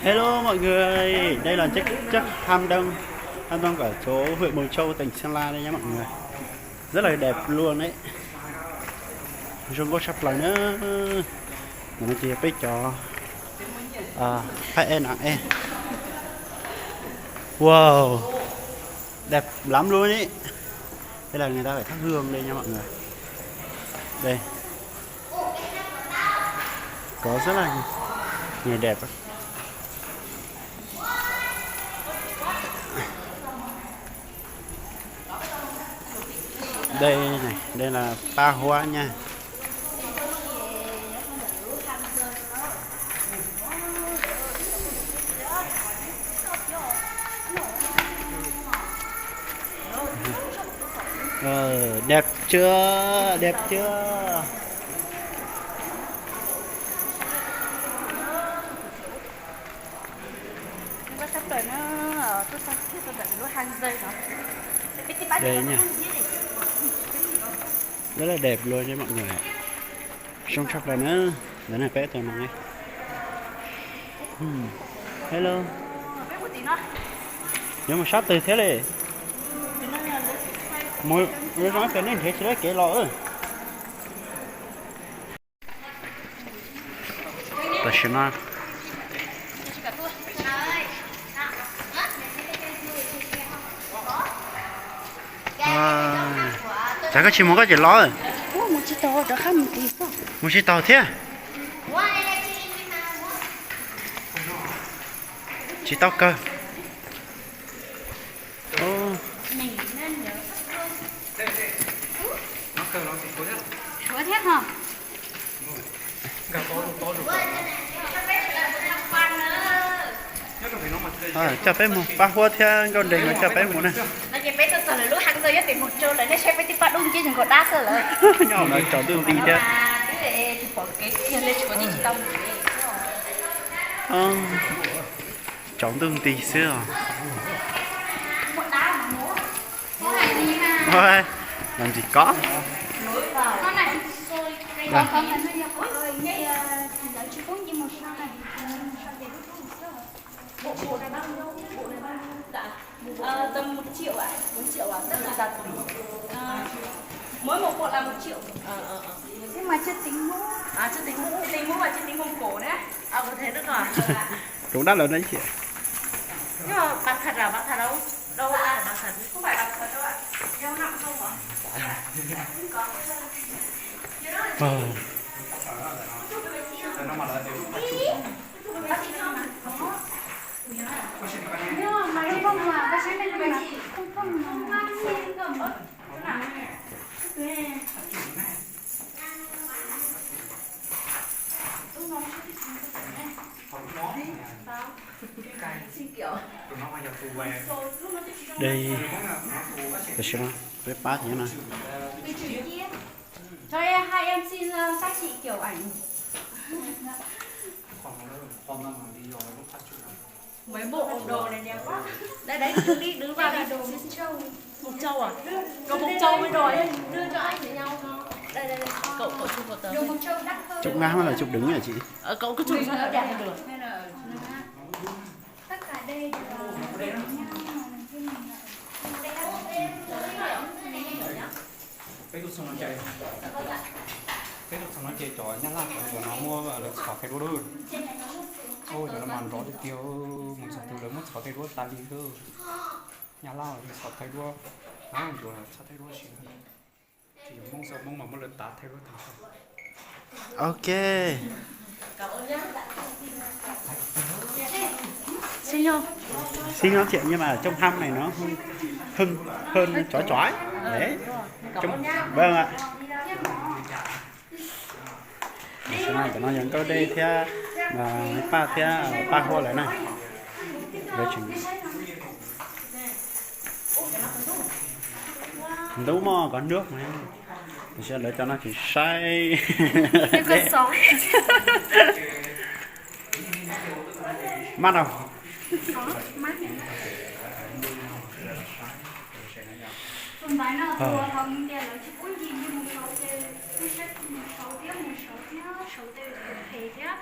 Hello mọi người, đây là chiếc, chiếc hang Đông, hang Đông ở chỗ huyện Mộc Châu, tỉnh Sơn La đây nhé mọi người. Rất là đẹp luôn đấy. Zoo nkauj sab plaws na. Ntawm no ces peb cov, à, Thái An, à, An. Wow, đẹp lắm luôn ý. Đây là người ta phải thắp hương đây nha mọi người. Đây. Có rất là nhiều đẹp. Đây này, đây là pa hua nha. Ờ, đẹp chưa? Đẹp chưa? Nws sab plaws na, tuaj txog thiab tau ntawm lub hang zaj no. Peb tib pab Đây nha. Rất là đẹp luôn nha mọi người ạ. Zoo tshaj plaws na. Ntawm no peb tau no. Hmm. Hello. Peb mus tim no. Yuav mus sab twg thiab li? Mus, mus zoo ces nej nrhiav tsis tau kev los. Tam sim no cas koj tsis mus koj ces los. Mus tsis taus thiab. Tsis tau kawg. Suav thiab ho. Coj peb mus, pab Huab thiab Nkauj Nreeg no coj peb mus na. No ces peb tuaj txog lawv lub hang zaj, yuav tim mus tso lawv, nej saib peb tib pab dub nciab zoo nkauj dab xwb lawm. Nyob no tsaus ntuj nti thiab. Tsis pom kev kiag li, tshuav tsis tau. Tsaus ntuj nti xwb os. Los ntxim kob. Tầm một triệu ạ, một triệu ạ, tức là đặt, à, mỗi một bộ là một triệu. Ờ, ờ, ờ. Nhưng mà chưa tính mũ. À, chưa tính mũ, tính mũ mà chưa tính mông cổ nữa. À, có thể nữa rồi. Cũng đắt lắm đấy chị ạ. Nhưng mà bằng thật là bằng thật đâu? Đâu ạ, bằng thật. Không phải bằng thật đâu ạ. Đeo nặng không ạ? Không có. Ờ. Đây, tam sim no peb pab thiab no. Cho em, hai em xin, ờ, các chị kiểu ảnh. Mấy bộ đồ này đẹp quá. Đây, đấy, đứng đi, đứng vào đi. Một châu à? Có một châu với rồi. Đưa cho anh với nhau nó. Đây, đây, đây. Cậu, cậu chụp một tờ. Chụp ngang hay là chụp đứng nhỉ chị? Ờ, cậu cứ chụp sao nó đẹp là được. Hay là ở Tất cả đây đều là hàng Việt Nam mà mình chuyên mình là ở Peb tuaj txog no ces, peb tuaj txog no ces cov nyab laj cov no muab lawv txhom thaij duab lawm. Ua cov no mas nrov tiag tiag, mus txog twg lawv muab txhom thaij duab tas li xwb. Nyab laj txhom thaij duab, txhom thaij duab si. Tsis yog Hmoob xwb, Hmoob mas muab lawv tav thaij duab tag. Ok. Xin lỗi. Xin lỗi chị, nhưng mà trong hang này nó hơi, hơi, hơi chói chói. Đấy. Trong, vâng ạ. Tam sim no cov no yog Nkauj Dej thiab, Paj thiab Paj Huab lawv na. Lawv tseem ntub mog, có nước mà. Tam sim no lawv cov no tseem saib. Mab no. Tus ntawd no tus hauv India lawv tsis pub ncig ncig mus saud ces peb saib mus saud thiab, mus saud thiab,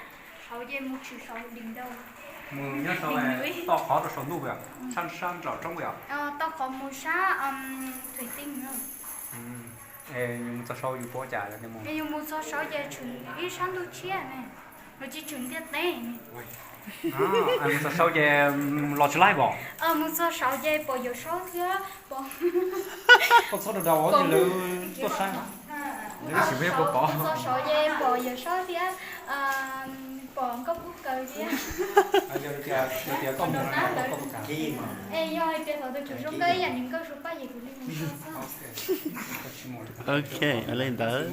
saud ces mus tshwm saud dim ntau. Mus nyob sau toj qhov rau saum ntuj yom, sab sab nraum roob yom. Toj qhov mus sab Thuaim Tij. Mus txog saud yus puas cas? Yus mus txog saud ces tshwm ib sab ntuj tshiab ne, los tsis tshwm ntiaj teb. Mus txog saud ces los tsis laib pom. Mus txog saud ces pom Yawm Saub thiab pom, koj txhob rau rau lawv tuaj saib. Mus txog saud ces pom Yawm Saub thiab pom Nkauj Kub Kaws thiab. Yog tias koj mus no, es yog hais tias thaum twg kuv zoo nkauj ib yam li Nkauj Suav Paj ces kuv li mus xwb. Ok, ua li ntawd.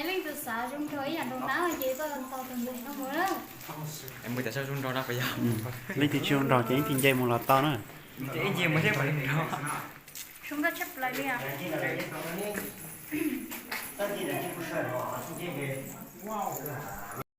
Leej twg xav zoo nraug ib yam nraug nab ces koj tau tus ntawd no mus na. Leej twg tsis zoo nraug ces ib pliag nce mus los tau na. Ces ib nce mus thiab mam li nraug. Zoo nkauj tshaj plaws li os.